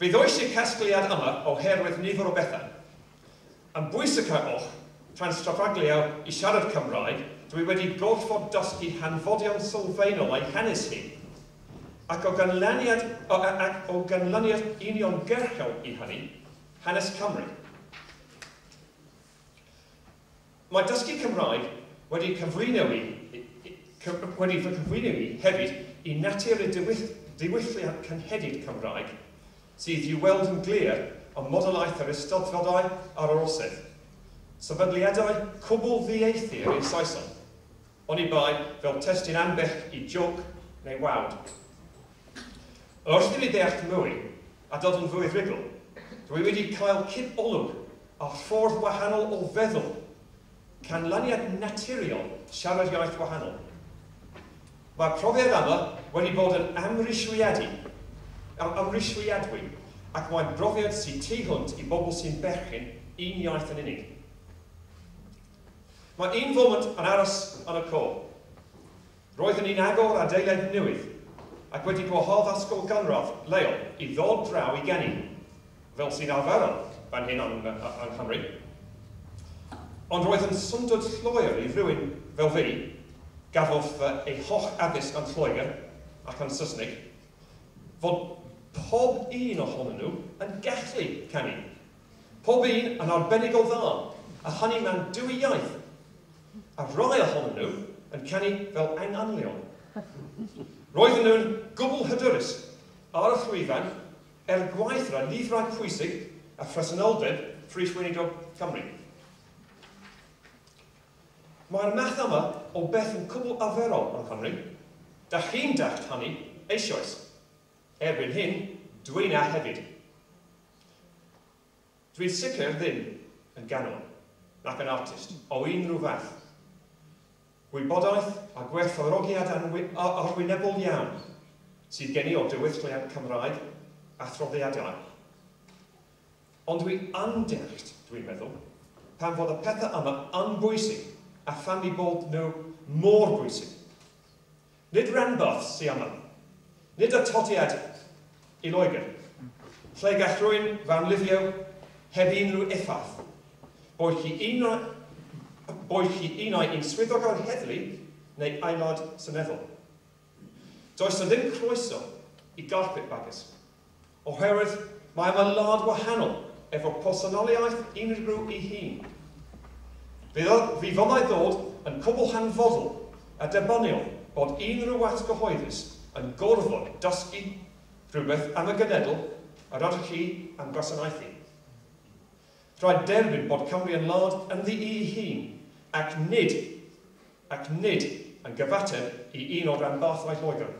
Fe ddois i'r casgliad yma oherwydd nifer o bethau. Yn bwysicaf oll, tra'n strafaglio i siarad Cymraeg, dwi wedi gorfod dysgu hanfodion sylfaenol ei hanes hi. Ac o ganlyniad, ac o ganlyniad uniongyrchol i hynny, hanes Cymru. Mae dysgu Cymraeg wedi cyflwyno i, wedi fy cyflwyno i hefyd i natur y diwylliant cynhenid Cymraeg, sydd i'w weld yn glir ym modolaeth yr Eisteddfodau a'r Orsedd, sefydliadau cwbl ddieithr i'r Saeson, oni bai fel testun ambell i jôc neu wawd. Wrth i mi ddeall mwy a dod yn fwy rhugl, dwi wedi cael cip olwg ar ffordd wahanol o feddwl, canlyniad naturiol siarad iaith wahanol. Mae'r profiad yma wedi bod yn amhrisiadwy, amhrisiadwy ac mae'n brofiad sydd tu hwnt i bobl sy'n berchen un iaith yn unig. Mae un foment yn aros yn y cof. Roeddwn i'n agor adeilad newydd ac wedi gwahodd ysgol gynradd leol i ddod draw i ganu, fel sy'n arferol fan hyn yng Nghymru. Ond roedd yn syndod llwyr i rywun fel fi, gafodd ei holl addysg yn Lloegr ac yn Saesneg, fod pob un ohonyn nhw yn gallu canu. Pob un yn arbennig o dda, a hynny mewn dwy iaith. A rhai ohonyn nhw yn canu fel enganynion. Roedden nhw'n gwbl hyderus ar y llwyfan er gwaetha lyfrau pwysig a phresenoldeb Prif Weinidog Cymru. Mae'r math yma o beth yn cwbl arferol yng Nghymru. Da chi'n dallt hynny eisoes. Erbyn hyn, dwi'n na hefyd. Dwi'n sicr ddim yn ganwr, nac yn artist, o unrhyw fath. Gwybodaeth a gwerthfawrogiad arwynebol iawn sydd gen i o diwylliant Cymraeg a thradodiadau. Ond dwi yn deallt, dwi'n meddwl, pam fod y pethau yma yn bwysig a pham eu bod nhw mor bwysig. Nid rhanbarth sy yma. Nid atodiad i Loegr, lle gall rhywun fewnlifio heb unrhyw effaith. Boed chi unai yn swyddog o'r heddlu neu aelod seneddol. Does na ddim croeso i carpetbaggers, oherwydd mae yma wlad wahanol efo personoliaeth unigryw ei hun. Fe ddylai ddod yn cwbl hanfodol a derbyniol bod unrhyw wasg gyhoeddus yn gorfod dysgu rhywbeth am y genedl yr ydych chi am gwasanaethu. Rhaid derbyn bod Cymru yn wlad ynddi ei hun ac nid yn gyfateb i un o ranbarthau Lloegr.